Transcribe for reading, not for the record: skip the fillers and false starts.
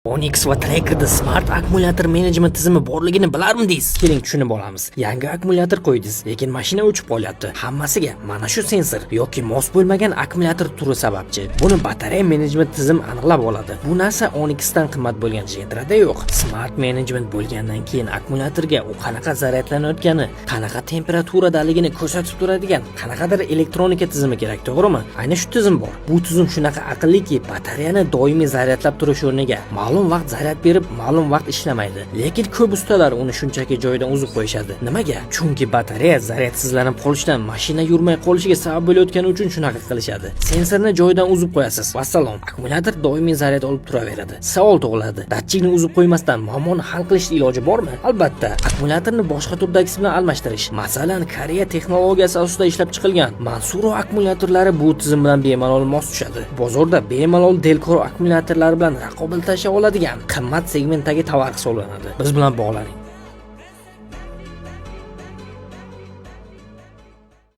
Onix va Tracker'da smart akkumulyator menejment tizimi borligini bilarmidingiz? Keling, tushunib olamiz. Yangi akkumulyator qo'ydingiz, lekin mashina o'chib qolyapti. Hammasiga mana shu sensor yoki mos bo'lmagan akkumulyator turi sababchi. Buni batareya menejment tizim aniqlab oladi. Bu narsa Onixdan qimmat bo'lgan Gentra'da yo'q. Smart menejment bo'lgandan keyin akkumulyatorga u qanaqa zaryadlanayotgani, qanaqa temperaturadaligini ko'rsatib turadigan qanaqadir elektronika tizimi kerak, to'g'rimi? Ayni shu tizim bor. Bu tizim shunaqa aqlliki, batareyani doimiy zaryadlab turish o'rniga ma'lum vaqt zaryad berib, ma'lum vaqt ishlamaydi. Lekin ko'p ustalar uni shunchaki joyidan uzib qo'yishadi. Nimaga? Chunki batareya zaryadsizlanib qolishidan mashina yurmay qolishiga sabab bo'layotgani uchun shunaqa qilishadi. Sensorni joyidan uzib qo'yasiz. Vassalom. Akkumulyator doimiy zaryad olib turaveradi. Savol tug'iladi. Datchikni uzib qo'ymasdan muammoni hal qilish iloji bormi? Albatta, akkumulyatorni boshqa turdagisi bilan almashtirish. Masalan, Koreya texnologiyasi asosida ishlab chiqilgan Mansuro akkumulyatorlari bu tizim bilan bemalol mos tushadi. Bozorda bemalol Delcor akkumulyatorlari bilan raqobatlasha oladigan qimmat segmentdagi tovar hisoblanadi. Biz bilan bog'laning.